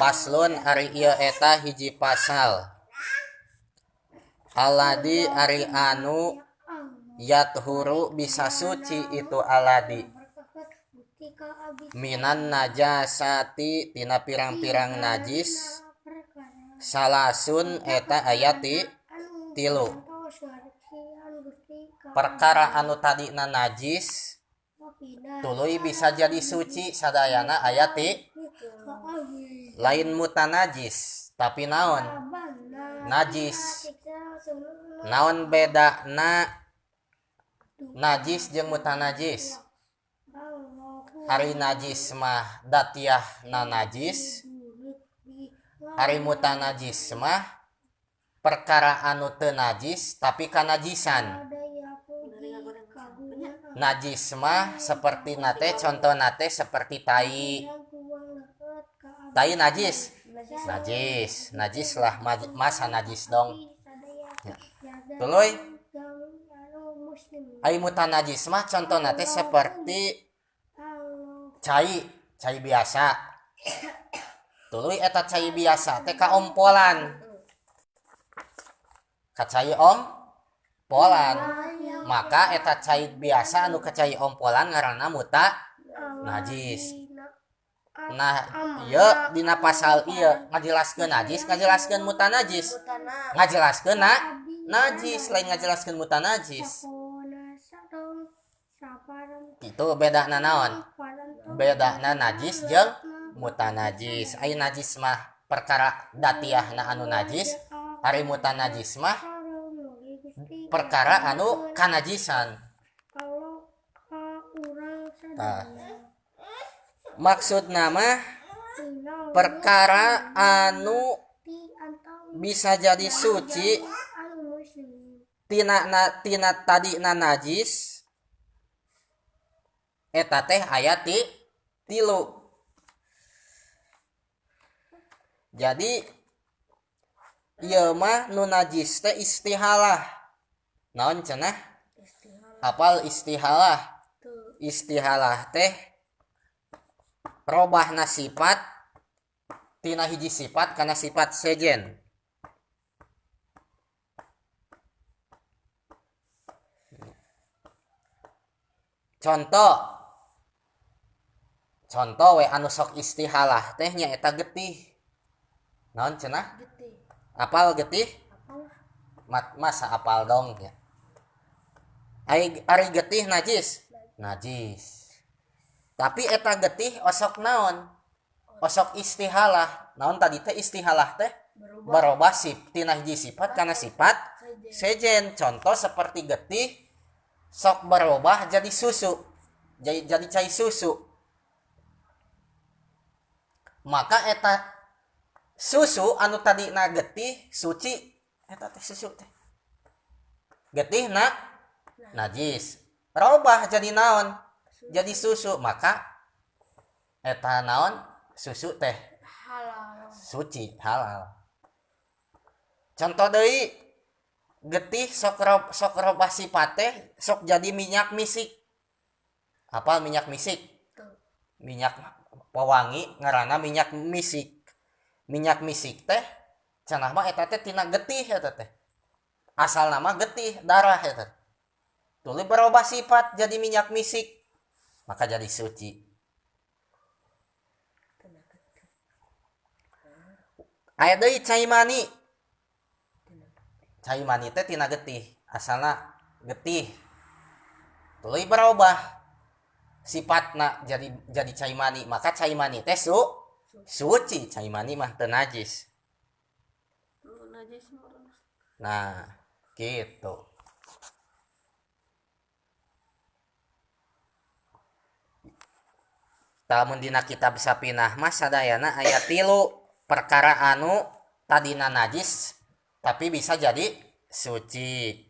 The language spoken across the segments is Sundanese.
Faslun ari ieu eta hiji pasal. Aladi ari anu yathuru bisa suci itu aladi minan najasati tina pirang-pirang najis salasun eta aya tilu. Perkara anu tadina najis tuluy bisa jadi suci sadayana aya lain mutanajis tapi naon najis. Naon bedana najis jeung mutanajis? Ari najis mah datiahna najis, ari mutanajis mah perkara anu teu najis tapi kanajisan. Najis mah seperti nate, contoh nate seperti tai. Tai najis, najis, najis lah, masa najis dong. Ya. Tuluy ai mutanajis mah contoh nate seperti cai, cai biasa. Tuluy eta cai biasa teh kaompolan. Ka cai ompolan. Maka eta cai biasa anu ka cai ompolan ngaranna muta najis. Nah, ieu dina pasal ieu ngajelaskeun najis, ngajelaskeun mutanajis. Ngajelaskeun najis, lain ngajelaskeun mutanajis. Itu bedana naon? Bedana najis jeung mutanajis. Ai najis mah perkara datiahna anu najis, ari mutanajis mah perkara anu kanajisan. Tah. Maksud nama perkara anu bisa jadi suci tina tina tadina najis eta teh aya tilu. Jadi ieu mah nu najis teh istihalah. Naon cenah? Apal istihalah? Istihalah teh robahna sifat tina hiji sifat kana sifat sejen. Contoh, contoh we anu sok istihalah teh nyaeta getih. Naon cenah? Getih. Apal getih? Masa apal dong ya. Ari getih najis? Najis. Tapi eta getih osok naon? Osok istihalah. Naon tadi teh istihalah teh? Berubah tina hiji sifat kana sifat sejen. Contoh seperti getih sok berubah jadi susu, jadi cai susu. Maka eta susu anu tadina getih suci, eta teh susu teh. Getih na najis. Robah jadi naon? Jadi susu, maka eta naon? Susu teh halal. Suci, halal. Contoh deui getih sok robah sifat teh sok jadi minyak misik. Apa minyak misik? Minyak pewangi ngaranna minyak misik. Minyak misik teh cenah mah eta teh tina getih eta teh. Asal nama getih darah eta. Tuluy berubah sifat jadi minyak misik, maka jadi suci. Aya deui cai mani. Cai mani teh tina getih, asalna getih. Tuluy berubah sifatna jadi cai mani, maka cai mani teh suci, cai mani mah teu najis. Nah, gitu. Lamun dina kitab Sapinah mah sadayana aya 3 perkara anu tadina najis tapi bisa jadi suci.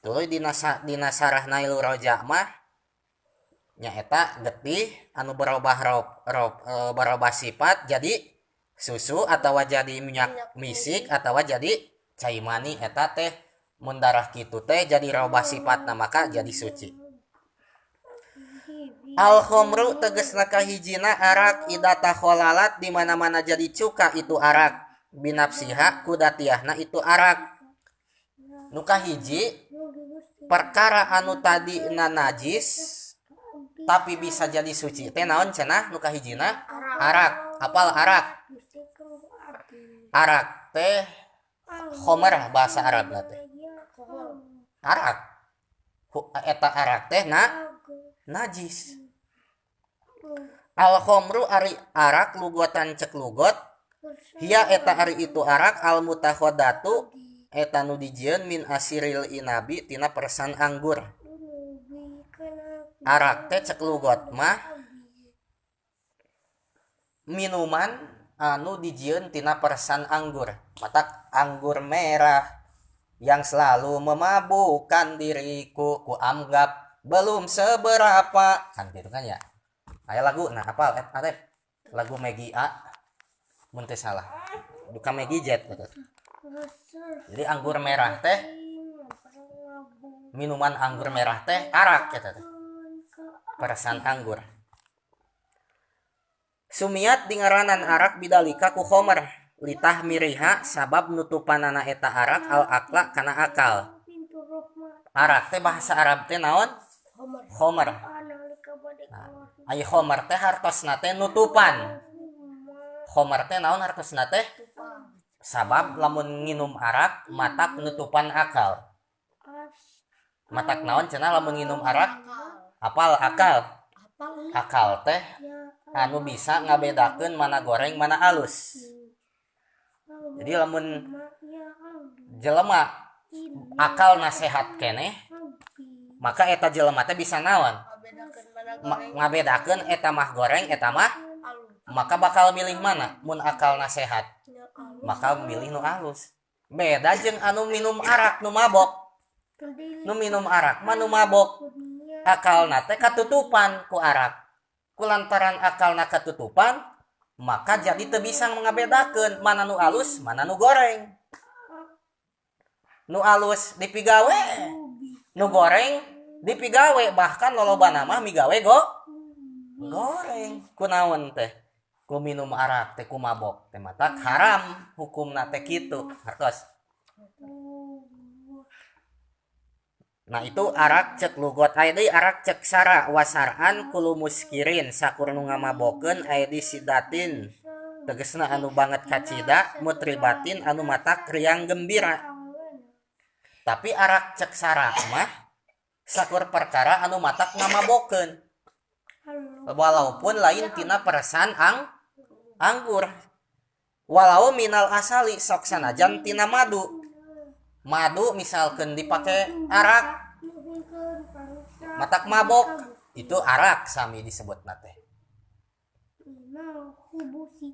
Tuluy dina sarah Nailul Roja mah nyaeta getih anu berubah berubah sifat jadi susu atawa jadi minyak misik atawa jadi cai mani, eta teh mun darah kitu teh jadi robah sifatna maka jadi suci. Al khomru tegesna kahijina arak ida takholalat di mana-mana jadi cuka itu arak binafsiha kudatiahna itu arak. Nu kahiji perkara anu tadi na najis tapi bisa jadi suci teh naon cenah nu kahijina arak. Apal arak? Arak teh khomer bahasa Arabna teh. Arak. Eta arak teh na najis. Al khomru ari arak lugotan cek lugot hiya eta ari itu arak al mutakhodatu eta nu dijieun min asiril inabi tina persan anggur. Arak teh cek lugot mah minuman anu dijieun tina persan anggur. Matak anggur merah yang selalu memabukkan diriku ku anggap belum seberapa, kan gitu kan ya. Aya lagu nah apal atep lagu Maggie A mun teu salah duka Maggie Z gitu. Jadi anggur merah teh minuman anggur merah teh arak eta teh peresan anggur. Sumiat dingaranan arak bidalika ku khomer litah miriha sabab nutupanana eta arak al akla kana akal. Arak teh bahasa Arab teh naon? Khomer. Nah, ai khomer teh hartosna teh nutupan. Khomer teh naon hartosna teh? Sabab lamun nginum arak matak nutupan akal. Matak naon cenah lamun nginum arak? Apal akal. Akal teh anu bisa ngabedakeun mana goreng mana alus. Jadi lamun jelema akal nasehat keneh maka eta jelema teh bisa naon? Ngabedakeun eta mah goreng eta mah maka bakal milih mana mun akal nasehat? Maka milih nu alus. Beda jeung anu minum arak nu mabok. Nu minum arak mah nu mabok akalna teh katutupan ku arak. Kulantaran akalna katutupan maka jadi teu bisa ngabedakeun mana nu alus mana nu goreng. Nu alus dipigawe, nu goreng dipigawe, bahkan lolobana mah migawe goreng. Kunaon teh? Ku minum arak teh ku mabok teh matak haram hukumna teh kitu. Hartos. Nah itu arak cek lugot aya deui arak cek sara wasar'an kulu muskirin sakur nu ngamabokeun aya di sidatin tegesna anu banget kacida mutribatin anu matak riang gembira. Tapi arak cek sara mah sakur perkara anu matak ngamabokeun walaupun lain tina peresan anggur walau minal asali sok sanajan tina madu. Madu misalkan dipakai arak matak mabok itu arak sami disebut nate.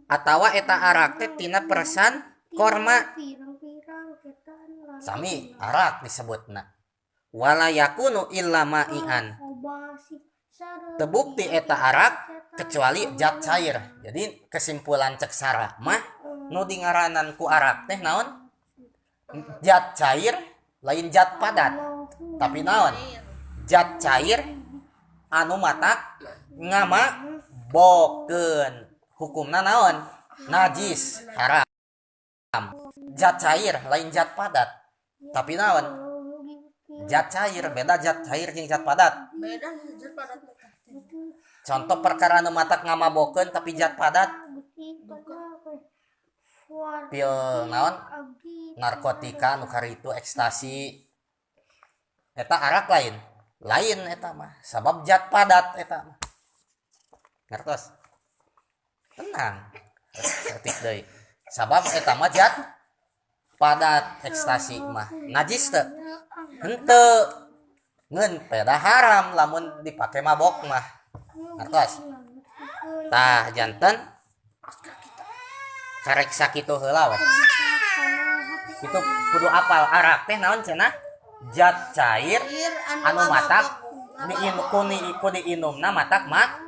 Atawa eta arak teh tina peresan korma sami arak disebutna. Wala yakunu illa ma'ian tebukti eta arak kecuali zat cair. Jadi kesimpulan cek sara mah nu dingaranan ku arak teh naon? Zat cair lain zat padat tapi naon? Zat cair anu matak ngamabokeun hukumna naon? Najis haram. Zat cair lain zat padat tapi naon? Zat cair beda zat cair jeung zat padat. Beda zat padat. Contoh perkara anu matak ngamabokeun tapi zat padat pil naon? Narkotika nu karitu ekstasi eta arak lain lain eta mah sabab zat padat eta mah. Ngertos? Tenang saeutik deui sabab eta mah zat padat ekstasi mah najis teu? Henteu ngeun peda haram lamun dipake mabok mah. Ngertos? Tah janten karek sakitu heula we. Itu kudu apal arak teh naon cenah? Zat cair anu matak ku diinumna matak mah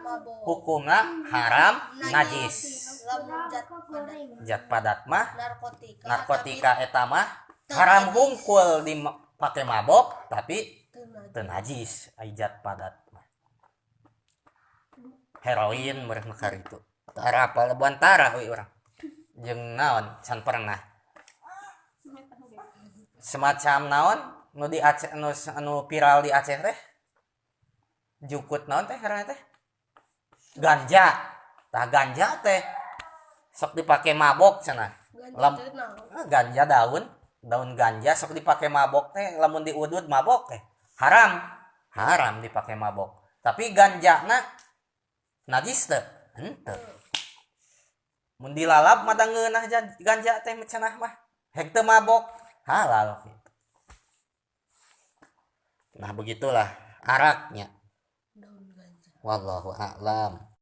hukumna haram najis. Zat padat mah narkotika eta mah haram hungkul dipake mabok tapi teu najis ai zat padat mah. Heroin meureun mah itu. Teu arapal buantara we urang. Jeung naon can pernah. Semacam naon nu di Aceh, anu, anu viral di Aceh teh, jukut naon teh ngaranna teh, ganja. Tah, ganja teh sok dipake mabok cenah. Ganja teh naon? Ah, ganja, daun daun ganja sok dipake mabok teh. Lamun diudud mabok teh haram, haram dipake mabok. Tapi ganjana najis teu? Henteu. Mun dilalap mah da ngeunah ganja teh cenah mah, hek teu mabok halal gitu. Nah, begitulah araknya. Daun ganja. Wallahu a'lam.